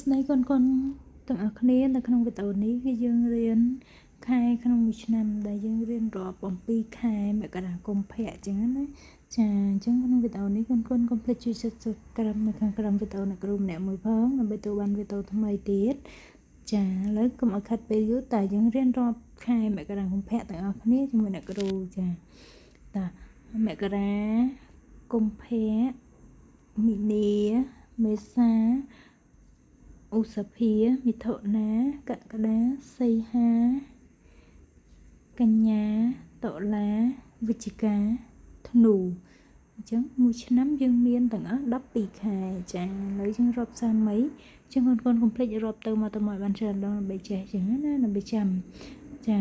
ស្ដីកូនកូនទាំងអស់គ្នានៅក្នុងវីដេអូនេះគឺយើងរៀនខែក្នុងមួយឆ្នាំដែលយើងរៀនរាប់អំពីខែមករាកុម្ភៈអញ្ចឹងណាចាអញ្ចឹងក្នុងវីដេអូនេះកូនកូនកុំភ្លេចជួយចុច Subscribe នៅខាងក្រោមវីដេអូអ្នកគ្រូម្នាក់មួយផងដើម្បីទទួលបានវីដេអូថ្មីទៀតចាឥឡូវកុំឲ្យខាត់ពេលយូរតែយើងរៀនរាប់ខែមករាកុម្ភៈទាំងអស់គ្នាជាមួយអ្នកគ្រូចាតាមករាកុម្ភៈមីនាមេសាឧសភាមិថុនាកក្កដាសីហាកញ្ញាតុលាវិច្ឆិកាធ្នូអញ្ចឹងមួយឆ្នាំយើងមានទាំងអស់12ខែចាឥឡូវយើងរាប់សាមីអញ្ចឹងកូនកូនកុំភ្លេចរាប់ទៅមកទៅមកបានច្រើនដងដើម្បីចេះអញ្ចឹងណាដើម្បីចាំចា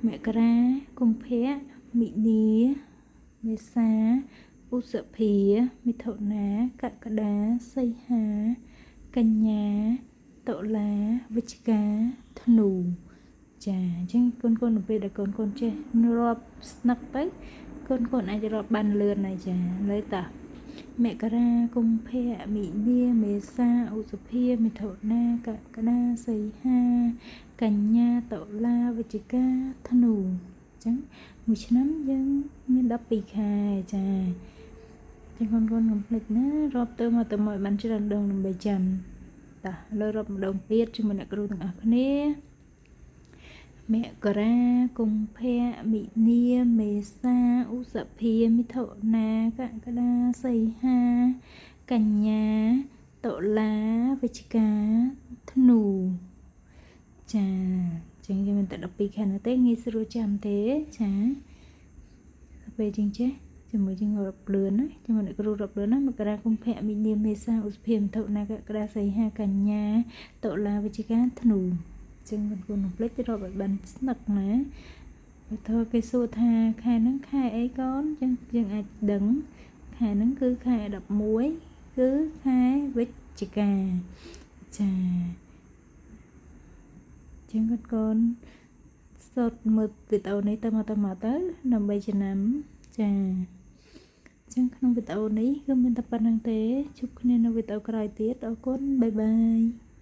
មករាកុម្ភៈមីនាមេសាឧសភាមិថុនាកក្កដាសីហាកញ្ញាតុលាវិច្ឆិកាធ្នូចាអញ្ចឹងកូនកូននៅពេលដែលកូនកូនចេះរាប់ស្នឹកទៅកូនកូនអាចរាប់បានលឿនហើយចាលើតាមករាកុម្ភៈមីនាមេសាឧសភាមិថុនាកក្កដាសីហាកញ្ញាតុលាវិច្ឆិកាធ្នូអញ្ចឹងមួយឆ្នាំយើងមាន12ខែចាចឹងកូនកូនកុំភ្លេចណារាប់ទៅមកទៅមកបានច្រើនដងដើម្បីចាំតោះលើរាប់ម្ដងទៀតជាមួយអ្នកគ្រូទាំងអស់គ្នាមករាកុម្ភៈមីនាមេសាឧសភាមិថុនាកក្កដាសីហាកញ្ញាតុលាវិច្ឆិកាធ្នូចាចឹងយើងមានតែ12ខែនោះទេងាយស្រួលចាំទេចាពេលជាងចេះជាមួយជាងរាប់លឿនណាជាមួយអ្នកគ្រូរាប់លឿនណាមករាកុម្ភៈមីនាមេសាឧសភាមិថុនាកក្កដាសីហាកញ្ញាតុលាវិច្ឆិកាធ្នូចឹងកូនកូនកុំភ្លេចរាប់ឲ្យបានស្នឹកណាបើធ្វើគេសួរថាខែហ្នឹងខែអីកូនចឹងយើងអាចដឹងខែហ្នឹងគឺខែ11គឺខែវិច្ឆិកាចាចឹងកូនកូនសូត្រមើលវីដេអូនេះទៅមកទៅមកទៅដើម្បីចំណាំចាចឹងក្នុងវីដេអូនេះគឺមានតែប៉ុណ្្នឹងទេជួបគ្នានៅវីដេអូក្រោយទៀតអរគុណ bye bye.